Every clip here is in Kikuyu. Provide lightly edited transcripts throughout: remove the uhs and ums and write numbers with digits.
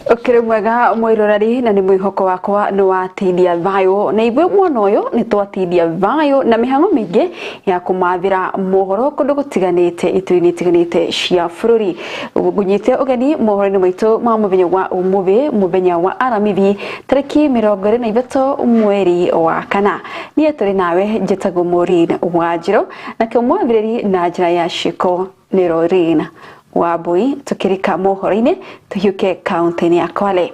Ũkĩrĩ mwega mwĩroreri, na nĩ mwĩhoko wakwa nĩ watindia thayũ, na ithuĩ mwena ũyũ nĩ twatindia thayũ na mĩhang'o mĩingĩ ya kũmathĩra mohoro kũndũ gũtiganĩte ituri-inĩ itiganĩte cia bũrũri. Ngũnyite ũgeni mohoro-inĩ maitũ ma mũthenya wa ũmũthĩ, mũthenya wa Aramithi, tarĩki 23 mweri wa kana. Niĩ tũrĩ nawe njĩtagwo Maureen Wanjirũ, nakĩo mwathĩrĩri na njĩra ya ciĩko nĩ Lorraine Wambui. Tukĩrika mohoro-inĩ, tũhiũke kaunti-inĩ ya Kwale.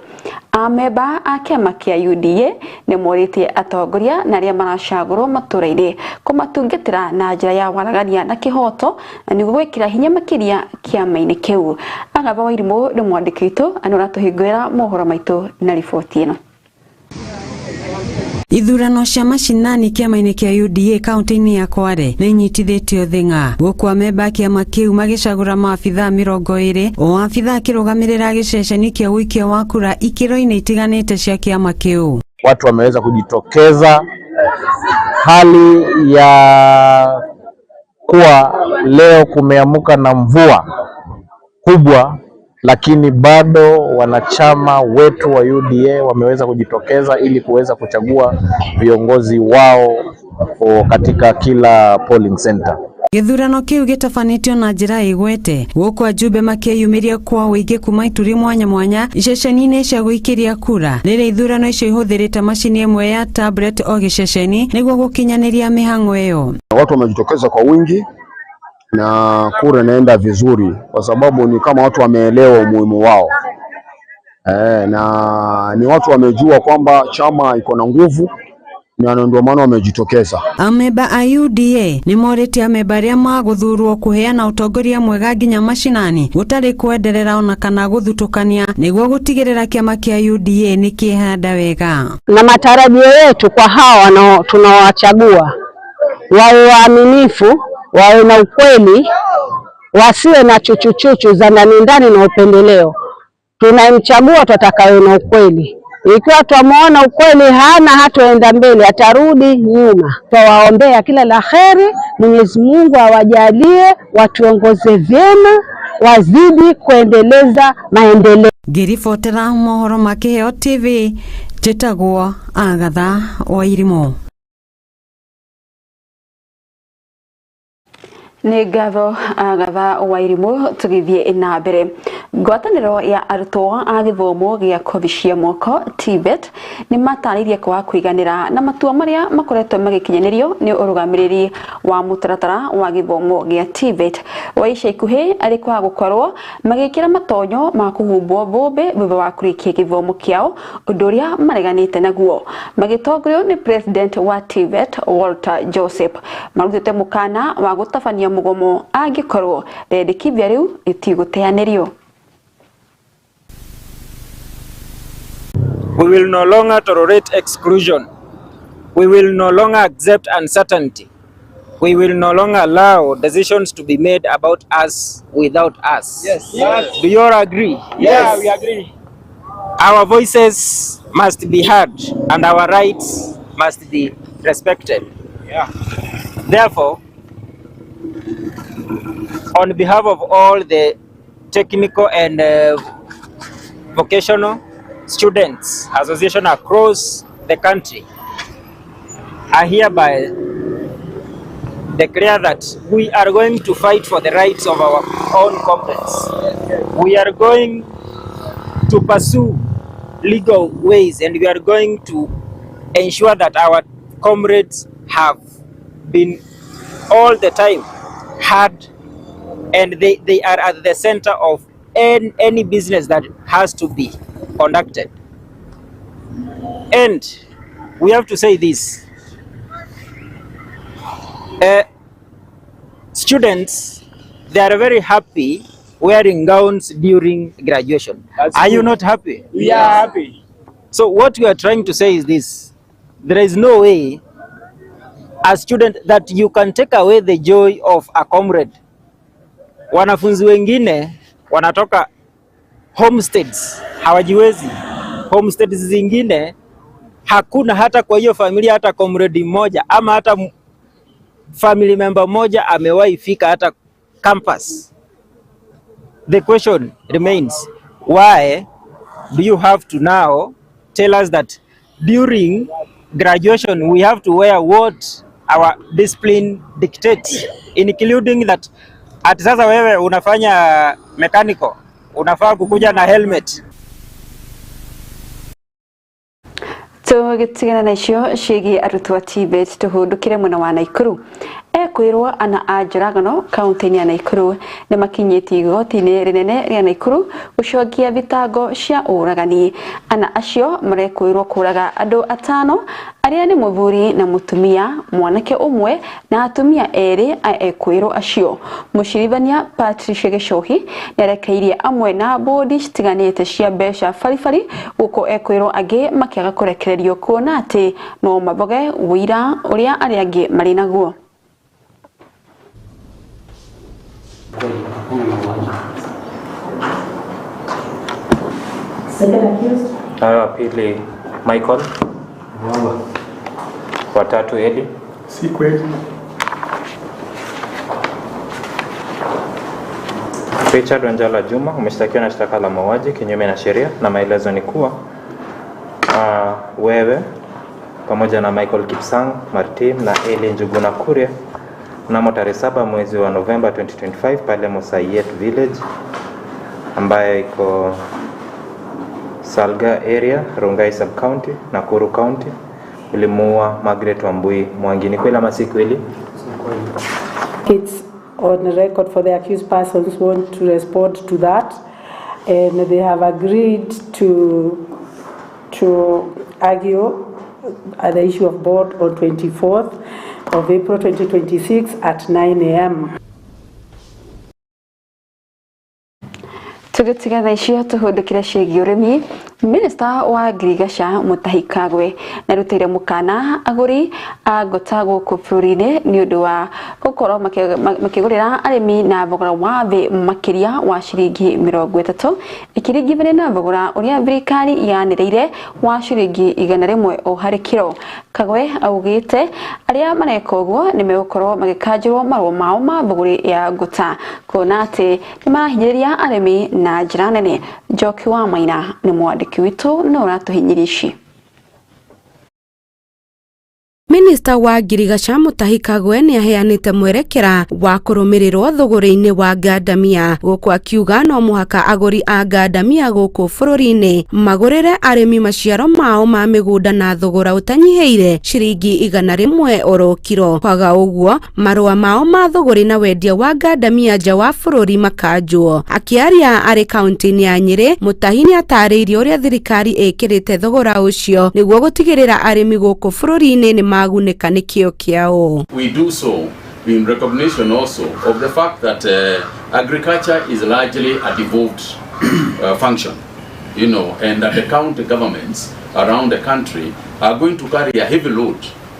Amemba a kĩama kĩa UDA nĩ morĩtie atongoria na arĩa maracagũrwo matũra-inĩ kũmatungatĩra na njĩra ya waragania na kĩhoto, na nĩguo gwĩkĩra hinya makĩria kĩama-inĩ kĩu. Agatha Wairimũ nĩ mwandĩki witũ, na ũratũhingũrĩra mohoro maitũ na riboti ĩno. Ithurano cia macinani kĩama-inĩ kĩa UDA kaunti-inĩ ya Kwale nĩ inyitithĩtio thing'a, gũkũ amemba a kĩama kĩu magĩcagũra maabithaa 20, o abithaa akĩrũgamĩrĩra gĩceceni kĩa ũikia wa kura ikĩro-inĩ itiganĩte cia kĩama kĩu. Watu wameweza kujitokeza, hali ya kuwa leo kumeamuka na mvua kubwa, lakini bado wanachama wetu wa UDA wameweza kujitokeza ili kuweza kuchagua viongozi wao katika kila polling center. Gĩthurano kĩu gĩtabanĩtio na njĩra ĩgwete, gũkũ ajumbe makĩyumĩria kwa ũingĩ kuma ituri mwanya mwanya iceceni-inĩ cia gũikĩria kura, rĩrĩa ithurano icio ihũthĩrĩte macini ĩmwe ya tablet o gĩceceni nĩguo gũkinyanĩria mĩhang'o ĩyo. Watu wamejitokeza kwa wingi na kura inaenda vizuri, kwa sababu ni kama watu wameelewa umuhimu wao, na ni watu wamejua kwamba chama iko na nguvu na ndio maana wamejitokeza. Amemba a UDA nĩ morĩtie amemba arĩa magũthurwo kũheana ũtongoria mwega nginya macinani, gũtarĩ kwenderera ona kana gũthutũkania, nĩguo gũtigĩrĩra kĩama kĩa UDA nĩ kĩhanda wega. Na matarajio yetu kwa hawa tunawachagua wawe waaminifu, wawe na ukweli, wasiwe na chuchuchuchu za ndani ndani na upendeleo. Tunayemchagua tutakawe na ukweli. Ikiwa twamuona ukweli hana, hatoenda mbele, atarudi nyuma. Twawaombea kila la kheri, Mwenyezi Mungu awajalie watuongoze vyema, wazidi kuendeleza maendeleo. Ngĩribotera mohoro ma Kĩheo TV, njĩtagwo Agatha Wairimũ. Nĩ ngatho Agatha Wairimũ. Tũgĩthiĩ na mbere, ngwatanĩro ya arutwo a gĩthomo gĩa kothi cia moko TVET nĩ matarĩirie kwaga kũiganĩra na matua marĩa makoretwo magĩkinyanĩrio nĩ ũrũgamĩrĩri wa mũtaratara wa gĩthomo gĩa TVET wa ica ikuhĩ, arĩ kwaga gũkorwo magĩkĩra matonyo ma kũhumbwo thũmbĩ thutha wa kũrĩkia gĩthomo kĩao, ũndũ ũrĩa mareganĩte naguo. Magĩtongorio nĩ president wa TVET Walter Joseph, marutĩte mũkana wa gũtabania mũgomo angĩkorwo rĩendekithia rĩu rĩtigũteanĩrio. We will no longer tolerate exclusion. We will no longer accept uncertainty. We will no longer allow decisions to be made about us without us. Yes. Do you all agree? Yes. Yeah, we agree. Our voices must be heard and our rights must be respected. Therefore, on behalf of all the technical and vocational students association across the country, I hereby declare that we are going to fight for the rights of our own comrades. We are going to pursue legal ways and we are going to ensure that our comrades have been all the time heard and they are at the center of any business that has to be conducted. And we have to say this. Students, they are very happy wearing gowns during graduation. That's Are you good. not happy? We are happy. So what we are trying to say is this. There is no way a student that you can take away the joy of a comrade. Wanafunzi wengine wanatoka homesteads, hawajiwezi. Homesteads zingine hakuna hata kwa hiyo familia hata comrade mmoja ama hata family member moja amewahi fika hata campus. The question remains, why do you have to now tell us that during graduation we have to wear what our discipline dictates, including that ati sasa wewe unafanya mechanical unafaa kukuja na helmet. Tũgĩtigana na icio ciĩgiĩ arutwo a TVET tũhũndũkĩre mwena wa Naikuru. Ekwĩrwo ana a njũragano kaunti-inĩ ya Naikuru nĩ makinyĩtie igoti-inĩ rĩnene rĩa Naikuru gũcokia thitango cia ũragani. Ana acio marekwĩrwo kũraga andũ atano arĩa nĩ mũthuri na mũtumia, mwanake ũmwe na atumia erĩ a ekwĩrwo acio. Mũcirithania Patricia Gĩcohi nĩarekeirie amwe na bodi citiganĩte cia mbeca baribari gũkũ ekwĩrwo angĩ makĩaga kũrekererio kuona atĩ no mathoge ũira ũrĩa arĩa angĩ marĩ naguo. Wa pili Michael, watatu Eli. Si kweli. Richard Wanjala Juma umeshtakiwa na shtaka la mauaji kinyume na sheria, na maelezo ni kuwa wewe pamoja na Michael Kipsang Martin na Eli Njuguna Kuria mnamo tarehe 7 mwezi wa Novemba 2025 pale Mosayet Village ambayo iko Salga area, Rongai Sub County, Nakuru County, ulimuua Margaret Wambui Mwangi. Ni kweli ama si kweli? It's on record for the accused persons who want to respond to that, and they have agreed to argue at the issue of board on 24th of April 2026 at 9 a.m. Tũgĩtiga thaa icio tũhũndũkĩre ciĩgiĩ ũrĩmi. Minista wa ngirigaca Mutahi Kagwe nĩarutĩire mũkana agũri a ngota gũkũ bũrũri-inĩ nĩ ũndũ wa gũkorwo makĩgũrĩra arĩmi na thogora wa thĩ makĩria wa ciringi 30 ĩkĩringithanio na thogora ũrĩa thirikari yanĩrĩire wa ciringi 100 o harĩ kiro. Kagwe augĩte arĩa mareka ũguo nĩ megũkorwo magĩkanjĩrwo marũa mao ma thũgũrĩ ya ngota kuona atĩ nĩ marahinyĩrĩria arĩmi na njĩra nene. Njoki wa Maina nĩ mwandĩki witũ na ũratũhinyĩria ici. Minista wa ngirigaca Mutahi Kagwe nĩ aheanĩte mwerekera wa kũrũmĩrĩrwo thũgũrĩ-inĩ wa ngandamia gũkũ akiuga no mũhaka agũri a ngandamia gũkũ bũrũri-inĩ magũrĩre arĩmi maciaro mao ma mĩgũnda na thogora ũtanyihĩire ciringi 100 oro kiro. Kwaga ũguo marũa mao ma thũgũrĩ na wendia wa ngandamia nja wa bũrũri makanjwo. Akĩaria arĩ kaunti-inĩ ya Nyĩrĩ, Mutahi nĩ atarĩirie ũrĩa thirikari ĩkĩrĩte thogora ũcio nĩguo gũtigĩrĩra arĩmi gũkũ bũrũri-inĩ nĩ magunĩka nĩ kĩo kĩao. We do so in recognition also of the fact that agriculture is largely a devolved function, you know, and that the county governments around the country are going to carry a heavy load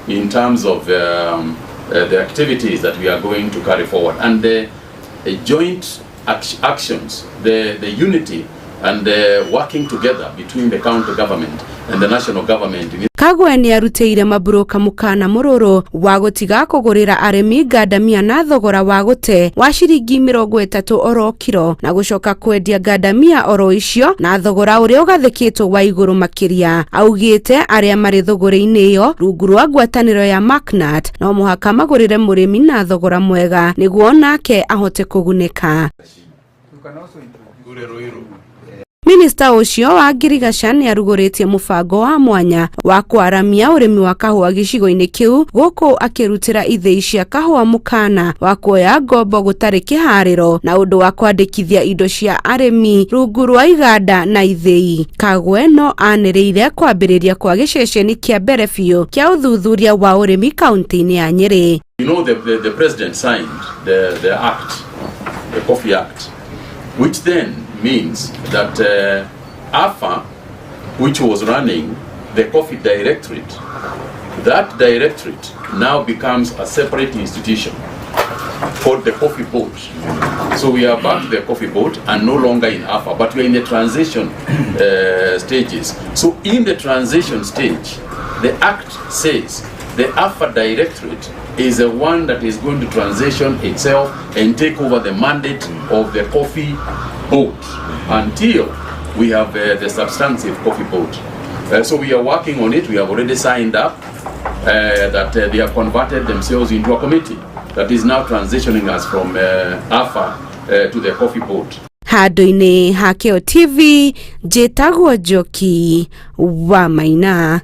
in terms of the activities that we are going to carry forward, and the joint actions, the unity and the working together between the county government and the national government. Kagwe nĩ arutĩire maburoka mũkana mũrũrũ wa gũtiga kũgũrĩra arĩmi ngandamia na thogora wa gũte wa ciringi 30 oro kiro na gũcoka kwendia ngandamia oro icio na thogora ũrĩa ũgathĩkĩtwo wa igũrũ makĩria. Augĩte arĩa marĩ thũgũrĩ-inĩ ĩyo rungu rwa ngwatanĩro ya Macnat no mũhaka magũrĩre mũrĩmi na thogora mwega nĩguo nake ahote kũgunĩka. Minista ũcio wa ngirigaca nĩ arugũrĩtie mũbango wa mwanya wa kwaramia ũrĩmi wa kahũa gĩcigo-inĩ kĩu gũkũ akĩrutĩra ithĩi cia kahũa mũkana wa kuoya ngombo gũtarĩ kĩharĩro na ũndũ wa kwandĩkithia indo cia arĩmi rungu rwa iganda na ithĩi. Kagwe no anĩrĩire kwambĩrĩria kwa gĩceceni kĩa mbere biũ kĩa ũthuthuria wa ũrĩmi kaunti-inĩ ya Nyĩrĩ. You know, the president signed the act, the Coffee Act, which then means that AFA, which was running the coffee directorate, that directorate now becomes a separate institution called the Coffee Board. So we are back to the Coffee Board and no longer in AFA, but we are in the transition stages. So in the transition stage, the Act says the AFA directorate is the one that is going to transition itself and take over the mandate of the Coffee Board until We have the substantive coffee board. So we are working on it. We have already signed up that they have converted themselves into a committee that is now transitioning us from AFA to the coffee board. Handũ-inĩ ha Kĩo TV njĩtagwo Njoki wa Maina.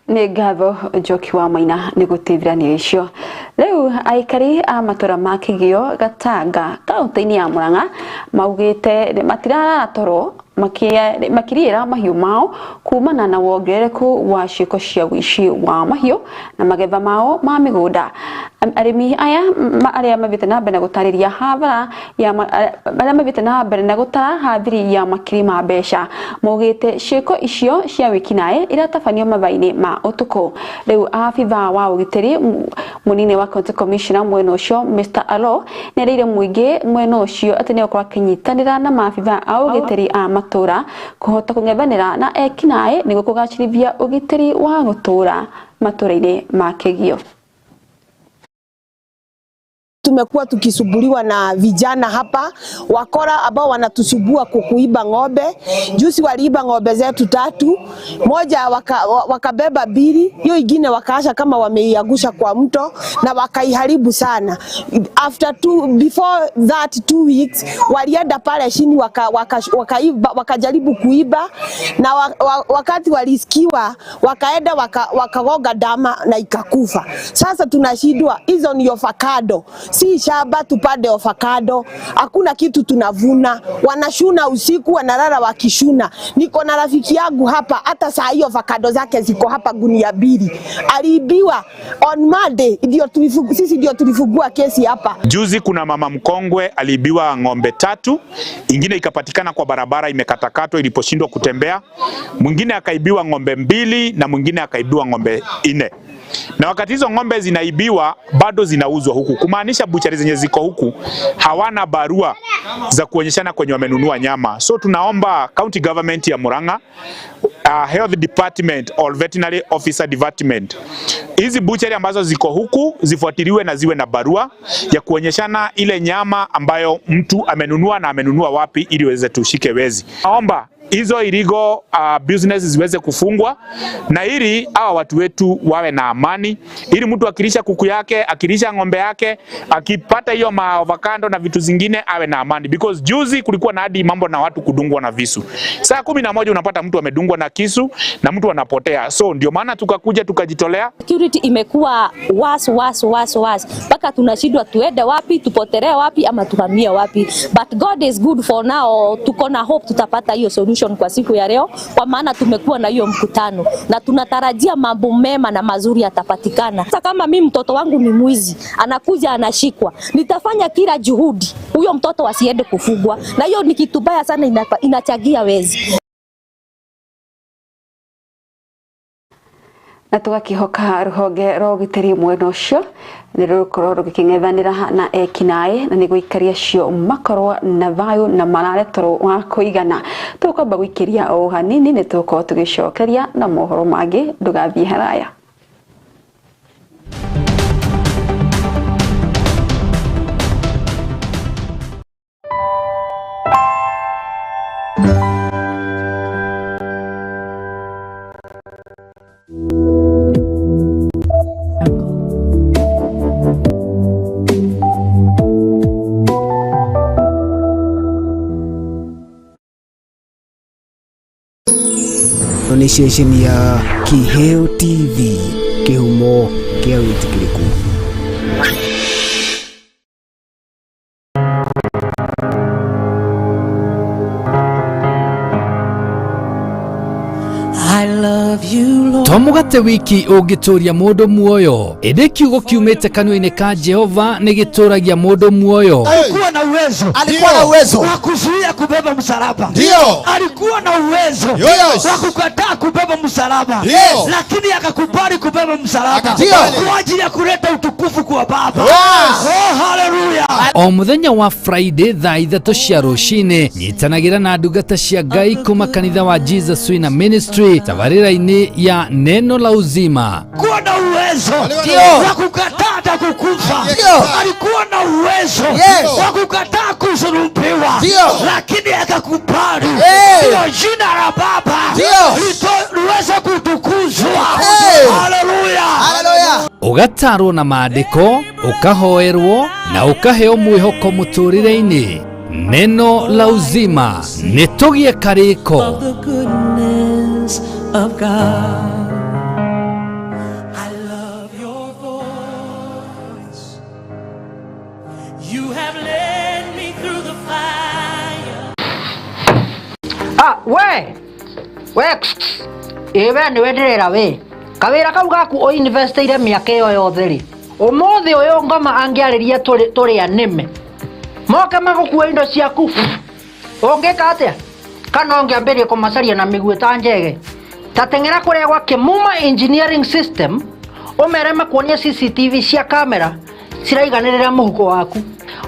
Nĩ ngatho Njoki wa Maina nĩ gũteithĩrania icio. Rĩu aikari a matũra ma Kĩgĩo Gatanga kaũntĩ-inĩ ya Murang'a maugĩte matirarara toro makĩrĩra mahiũ mao kumana na wongerereku wa ciĩko cia ũici wa mahiũ na magetha mao ma mĩgũnda. Arĩmi aya arĩa mathiĩte na mbere na gũtarĩria hathara ya arĩa mathiĩte na mbere na gũtara hathiri ya makiri ma mbeca maugĩte ciĩko icio cia wĩkinaĩ iratabanio mathaa-inĩ ma ũtukũ. Rĩu abithaa wa ũgitĩri mũnini wa county commissioner mwena ũcio Mr. Alo nĩerĩire mũingĩ mwena ũcio atĩ nĩegũkorwo akĩnyitanĩra na maabithaa a ũgitĩri a matũra kũhota kũng'ethanĩra na ekinaĩ nĩguo kũgacĩrithia ũgitĩri wa gũtũra matũra-inĩ ma Kĩgio. Tumekuwa tukisumbuliwa na vijana hapa wakora ambao wanatusumbua kukuiba ng'ombe. Juzi waliiba ng'ombe zetu tatu, moja wakabeba mbili, hiyo ingine wakaasha kama wameiangusha kwa mto na wakaiharibu sana. After two, before that 2 weeks walienda pale chini wakajaribu kuiba na wakati walisikiwa wakaenda wakagonga dama na ikakufa. Sasa tunashindwa, hizo ni avocado, si shamba tupande avocado, hakuna kitu tunavuna. Wanashuna usiku, wanalala wakishuna. Niko na rafiki yangu hapa, hata saa hiyo avocado zake ziko hapa gunia mbili. Aliibiwa on Monday, sisi ndio tulifungua kesi hapa. Juzi kuna mama mkongwe aliibiwa ng'ombe tatu, ingine ikapatikana kwa barabara imekatakatwa iliposhindwa kutembea. Mwingine akaibiwa ng'ombe mbili na mwingine akaibiwa ng'ombe 4. Na wakati hizo ng'ombe zinaibiwa bado zinauzwa huku, kumaanisha buchari zenye ziko huku hawana barua za kuonyeshana kwenye wamenunua nyama. So tunaomba county government ya Murang'a, health department or veterinary officer department, hizi buchari ambazo ziko huku zifuatiliwe na ziwe na barua ya kuonyeshana ile nyama ambayo mtu amenunua na amenunua wapi, ili weze tushike wezi. Naomba hizo illegal business ziweze kufungwa, na ili hawa watu wetu wawe na amani, ili mtu akilisha kuku yake, akilisha ng'ombe yake, akipata hiyo maavocado na vitu zingine awe na amani. Because juzi kulikuwa na hadi mambo na watu kudungwa na visu. Saa 11 unapata mtu amedungwa na kisu na mtu anapotea. So ndio maana tukakuja tukajitolea. Security imekuwa worse worse worse worse mpaka tunashindwa tuende wapi, tupotelee wapi ama tuhamie wapi. But God is good for now, tuko na hope tutapata hiyo solution kwa siku ya leo, kwa maana tumekuwa na hiyo mkutano na tunatarajia mambo mema na mazuri yatapatikana. Sasa kama mimi mtoto wangu ni mwizi, anakuja anashikwa, nitafanya kila juhudi huyo mtoto asiende kufugwa, na hiyo ni kitu baya sana, inachangia wezi. Na tugakihoka ruhonge rwa ũgitĩri mwena ũcio nĩ rũgũkorwo rũgĩkĩng'ethanĩra na ekinaĩ na nĩguo aikari acio makorwo na thayũ na marare toro wa kũigana. Tũkwamba gũikĩria o hanini nĩ tũgũkorwo tũgĩcokeria na mohoro mangĩ, ndũgathiĩ haraya. Nĩ ceceni ya Kiheo TV, kĩhumo kĩa wĩtĩkĩrĩku. To mũgate wiki ũngĩtũria mũndũ muoyo, ĩndĩ kiugo kiumĩte kanua-inĩ ka Jehova nĩ gĩtũragia mũndũ muoyo. Alikuwa na uwezo, alikuwa na uwezo wa kuzuia kubeba msalaba. Ndio. Alikuwa na uwezo wa kukataa kubeba msalaba, lakini akakubali kubeba msalaba kwa ajili ya kuleta utukufu kwa Baba. Oh, haleluya. O mũthenya wa Friday thaa 3 cia rũcinĩ nyitanagĩra na ndungata cia Ngai kuma kanitha wa Jesus Winner Ministry tabarĩra-inĩ ya Neno la Uzima. Alikuwa na uwezo wa kukataa hata kukufa. Alikuwa na uwezo wa kukataa kusulubiwa, lakini akakubali ndio jina la Baba liweze kutukuzwa. Haleluya, haleluya. Ugatarwo na maandĩko, ũkahoerwo na ũkaheo mwĩhoko mũtũrĩre-inĩ. Neno la Uzima nĩ tũgĩe karĩko. The goodness of God. I love your voice. You have led me through the fire. Ah, we ĩ we nĩwe ndĩrera we kawĩra kau gaku ũinvestĩire mĩaka ĩyo yothe rĩ ũmũthĩ ũyũ ngoma angĩarĩria tũrĩa nĩme moke magũkua indo ciaku ũngĩka atĩa kana ũngĩambĩrĩria kũmacaria na mĩguĩ ta njege ta teng'era kũrĩa gwa Kĩmuma Engineering System ũmere makuonie CCTV cia kamera ciraiganĩrĩra mũhuko waku.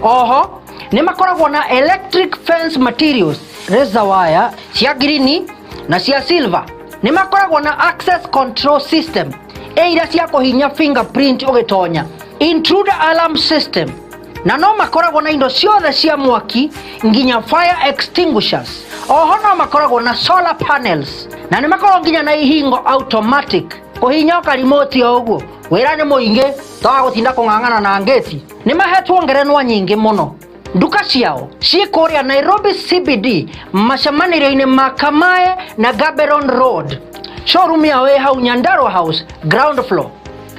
Oho nĩ makoragwo na electric fence materials, razor wire cia green na cia silver. Nĩ makoragwo na access control system ĩ iria cia kũhinya fingerprint ũgĩtonya, intruder alarm system, na no makoragwo na indo ciothe cia mwaki nginya fire extinguishers. Oho no makoragwo na solar panels na nĩ makoragwo nginya na ihingo automatic kũhinya karimoti o ũguo. Wĩra nĩ mũingĩ toga gũtinda kũng'ang'ana na ngĩti. Nĩ mahetwo ngerenwa nyingĩ mũno. Nduka ciao ciĩ kũrĩa Nairobi CBD macemanĩrio-inĩ ma Kamae na Gaborone Road. Showroom yao ĩ hau Nyandarua House ground floor.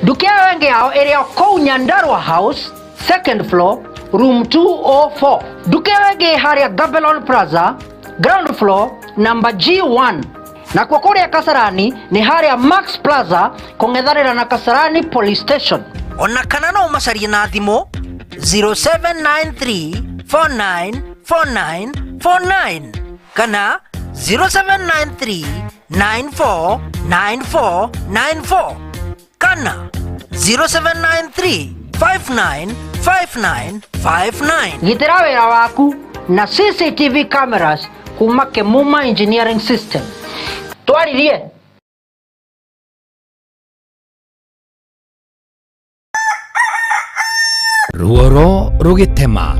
Nduka ĩyo ĩngĩ yao ĩrĩ o kũu Nyandarua House second floor room 204. Nduka ĩyo ĩngĩ ĩ harĩa Gaborone Plaza ground floor number G1. Nakuo kũrĩa Kasarani nĩ harĩa Max Plaza kũng'ethanĩra na Kasarani Police Station. Ona kana no ũmacarie na thimũ 0793 4949 49 kana 0793 9494 94 kana 0793 5959 59. Gitĩra wĩra waku na CCTV cameras kuma Kĩmuma Engineering System. Twaririe. Ruoro rũgĩtema.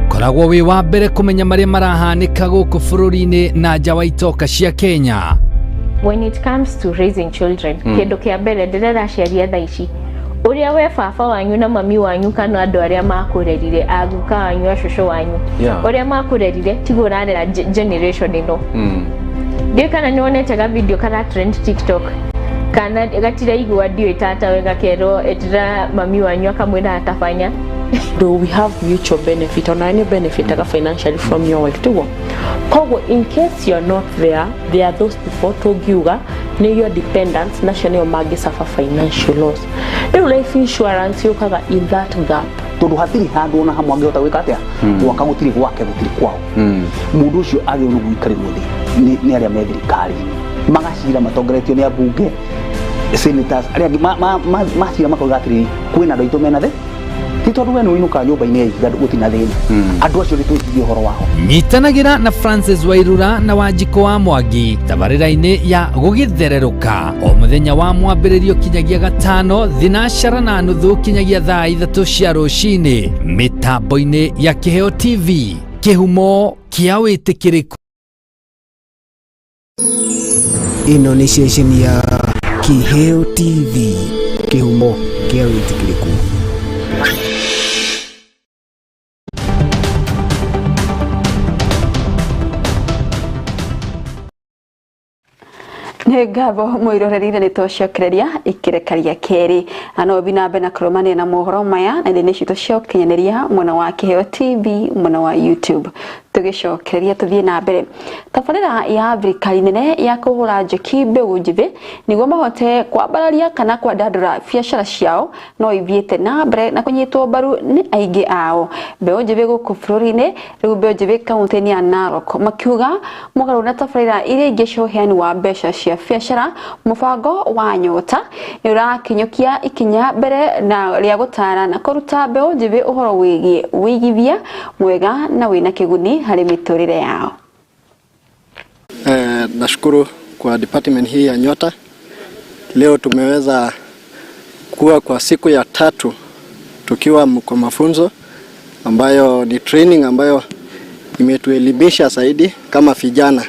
Koragwo wĩ wa mbere kũmenya marĩa marahanĩka gũkũ bũrũri-inĩ na nja wa itoka cia Kenya. When it comes to raising children, kĩndũ kĩa mbere ndĩrera aciari a thaa ici ũrĩa we baba wanyu na mami wanyu kana andũ arĩa makũrerire aguka wanyu acũcũ wanyu ũrĩa makũrerire tiguo ũrarera generation ĩno. Ndiũĩ kana nĩ wonete ga video kara trend TikTok kana gatiraigua ndiũĩ tata we gakerwo etĩra mami wanyu akamwĩra atafanya. Do we have mutual benefit or any benefit financially from your wife too? Koguo in case you're not there, there are those people tũngiuga nĩ your dependents nacio nĩo mangĩ suffer financial loss. Rĩu life insurance yũkaga in that gap. Tondũ hatirĩ handũ ona hamwe angĩhota gwĩka atĩa gwaka gũtirĩ gwake gũtirĩ kwao. Mũndũ ũcio agĩrĩirwo nĩ gũikarĩrwo thĩ nĩ arĩa me thirikari magacira matongoretio nĩ ambunge senators arĩa angĩ macira makauga atĩrĩrĩ kwĩna andũ aitũ mena thĩ ti tondũ we nĩ ũinũkaga nyũmba-inĩ ya ihiga gũtirĩ na thĩna andũ acio nĩ twĩcirie ũhoro wao. Nyitanagĩra na Francis Wairura na Wanjikũ wa Mwangi tabarĩra-inĩ ya gũgĩthererũka o mũthenya wa mwambĩrĩrio kinyagia gatano 4:30 kinyagia thaa 3 cia rũcinĩ mĩtambo-inĩ ya Kĩheo TV kĩhumo kĩa wĩtĩkĩrĩku. Ĩno nĩ ceceni ya Kĩheo TV kĩhumo kĩa wĩtĩkĩrĩku. Nĩ ngatho mwĩrorerire nĩ twacokereria ikĩrekaria kerĩ na no ũthiĩ na mbere na kũrũmanĩrĩra na mohoro maya na nenda citũ cia ũkinyanĩria mwena wa Kĩheo TV mwena wa YouTube. Tũgĩcokereria tũthiĩ na mbere tabarĩra ya thirikari nene ya kũhũra njeki mbegũ njĩthĩ nĩguo mahote kwambararia kana kwandandũra biacara ciao no ithiĩte na mbere na kũnyitwo mbaru nĩ aingĩ ao. Mbeũ njĩthĩ gũkũ bũrũri-inĩ rĩu mbeũ njĩthĩ kaũntĩ-inĩ ya Narok makiuga mũgarũ na tabarĩra iria ingĩ cia ũheani wa mbeca cia biacara mũbango wa Nyota nĩ ũrakinyũkia ikinya mbere na rĩa gũtara na kũruta mbeũ njĩthĩ ũhoro wĩgiĩ wĩigithia mwega na wĩna kĩguni harĩ mĩtũrĩre yao. Nashukuru kwa department hii ya Nyota Leo tumeweza kuwa kwa siku ya tatu tukiwa kwa mafunzo ambayo ni training ambayo imetuelimisha zaidi kama vijana.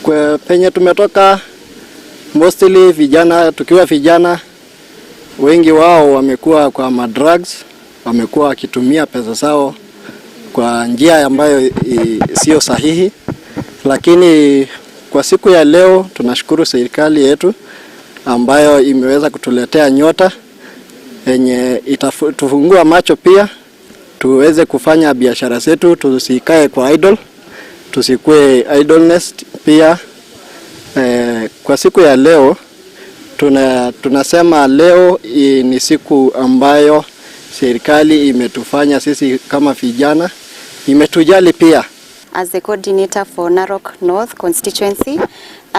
Kwa penye tumetoka mostly vijana, tukiwa vijana wengi wao wamekuwa kwa madrugs, wamekuwa wakitumia pesa zao kwa njia ambayo sio sahihi. Lakini kwa siku ya leo tunashukuru serikali yetu ambayo imeweza kutuletea Nyota yenye itatufungua macho pia tuweze kufanya biashara zetu, tusikae kwa idle, tusikue idleness pia. Kwa siku ya leo tunasema leo ni siku ambayo serikali imetufanya sisi kama vijana, imetujali pia. As the coordinator for Narok North constituency,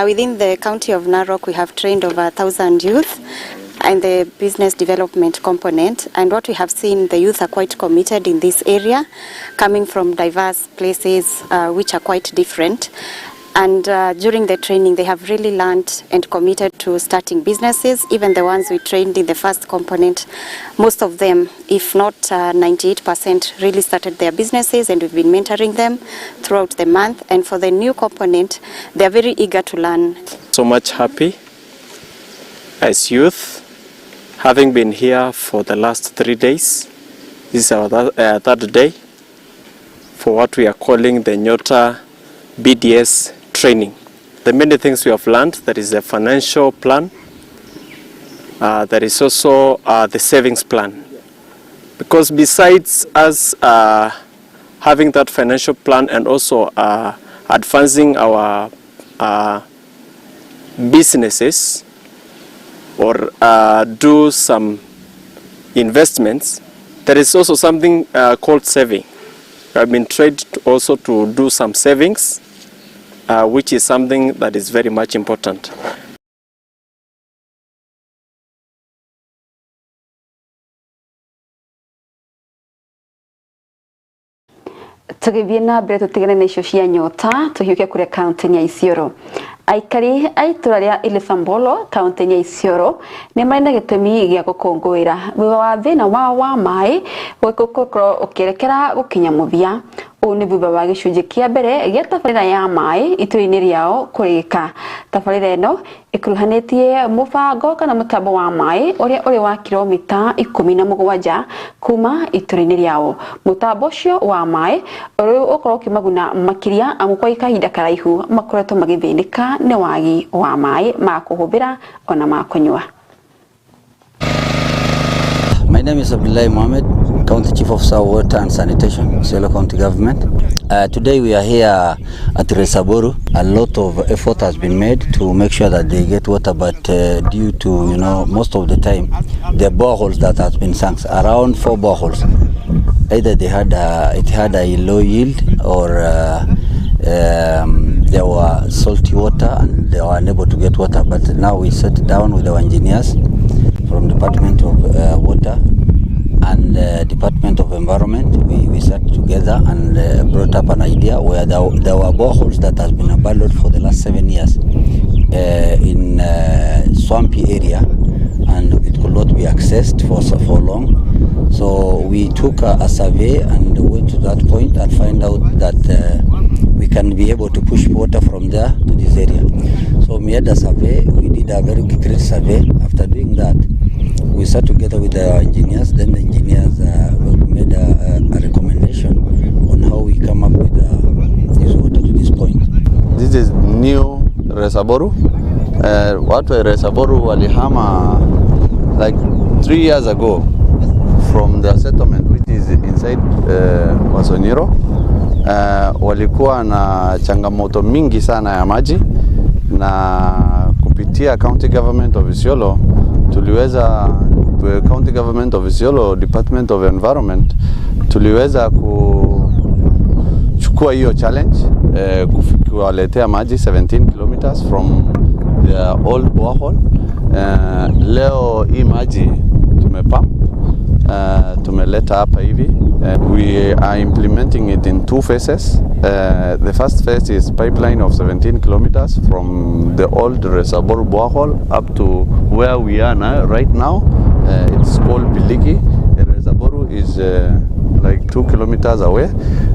within the county of Narok, we have trained over 1,000 youth in the business development component. And what we have seen, the youth are quite committed in this area, coming from diverse places which are quite different. And during the training, they have really learned and committed to starting businesses. Even the ones we trained in the first component, most of them, if not 98%, really started their businesses, and we've been mentoring them throughout the month. And for the new component, they are very eager to learn. So much happy as youth, having been here for the last 3 days. This is our third day for what we are calling the Nyota BDS training. The many things we have learned, there is a financial plan, there is also the savings plan. Because besides us having that financial plan and also advancing our businesses or do some investments, there is also something called saving. We have been trained also to do some savings, which is something that is very much important. Tugithie na mbere tutigane na icio cia Nyota tuhiuke kuria kaunti ya Isiolo. Aikari a itũra rĩa Ilesambolo kaunti ya Isiolo nĩ marĩ na gĩtũmi gĩa gũkũngũĩra thutha wa thĩna wao wa maĩ gũkorwo ũkĩerekera gũkinya mũthia. Ũũ nĩ thutha wa gĩcunjĩ kĩa mbere gĩa tabarĩra ya maĩ itũra-inĩ rĩao kũrĩka. Tabarĩra ĩno ĩkuruhanĩtie mũbango kana mũtambo wa maĩ ũrĩa ũrĩ wa kilomita 17 kuma itũra-inĩ rĩao. Mũtambo ũcio wa maĩ ũrĩ ũkorwo ũkĩmaguna makĩria amu kwa kahinda karaihu makoretwo magĩthĩnĩka nĩ wagi wa maĩ ma kũhũthĩra ona ma kũnyua. My name is Abdullahi Mohammed, County Chief Officer of Water and Sanitation, Isiolo County Government. Today we are here at Resaboru. A lot of effort has been made to make sure that they get water, but due to, most of the time, the boreholes that has been sunk, around 4 boreholes, either they had it had a low yield or there were salty water and they were unable to get water. But now we sat down with our engineers from Department of Water and Department of Environment. We sat together and brought up an idea where there were boreholes that has been abandoned for the last 7 years in swampy area, and it could not be accessed for long. So we took a survey and went to that point and find out that we can be able to push water from there to this area. So we had a survey, we did a very great survey. After doing that, we sat together with the engineers. Then the engineers made a recommendation on how we come up with this water to this point. This is new Resaboru. Watu wa Resaboru walihama like 3 years ago from their settlement, which is inside Wasonyiro. Walikuwa na changamoto mingi sana ya maji, na kupitia County Government of Isiolo tuliweza, County Government of Isiolo Department of Environment tuliweza kuchukua hiyo challenge, kuwaletea maji 17 kilometers from the old borehole. Leo hii maji tumepump Tumeleta hapa hivi. We are implementing it in two phases. The first phase is pipeline of 17 kilometers from the old Resaboru borehole up to where we are now, right now. It's called Biliki. Resaboru is like 2 kilometers away.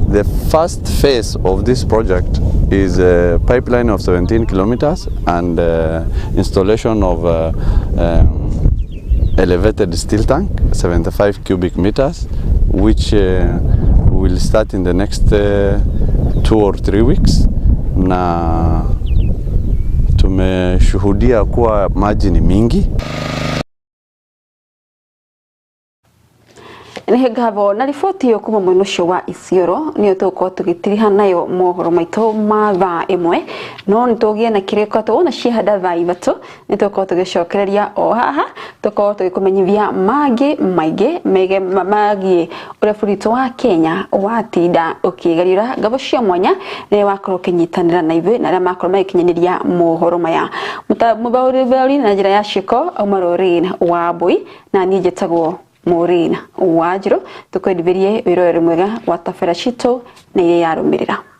The first phase of this project is a pipeline of 17 kilometers and installation of elevated steel tank, 75 cubic meters, which will start in the next 2 or 3 weeks. Na tumeshuhudia kuwa maji ni mingi. Nĩ ngatho na riboti ĩyo kuma mwena ũcio wa Isiolo nĩyo tũgũkorwo tũgĩtiriha nayo mohoro maitũ ma thaa 1 no nĩ tũgĩe na kĩrĩko tũwona ciahanda thaa 3 nĩ tũgũkorwo tũgĩcokereria o haha tũkorwo tũgĩkũmenyithia mangĩ maingĩ magiĩ ũrĩa bũrũri witũ wa Kenya watinda ũkĩgariũra ngabo cia mwanya rĩrĩa wakorwo ũkĩnyitanĩra na ithuĩ na arĩa makorwo magĩkinyanĩria mohoro maya mũbaũri na njĩra ya ciĩko auma Lorraine wa Mbui na niĩ njĩtagwo Maureen Wanjiru tukwendithĩrie wĩroreri mwega wa tabera citũ na iria yarũmĩrĩra.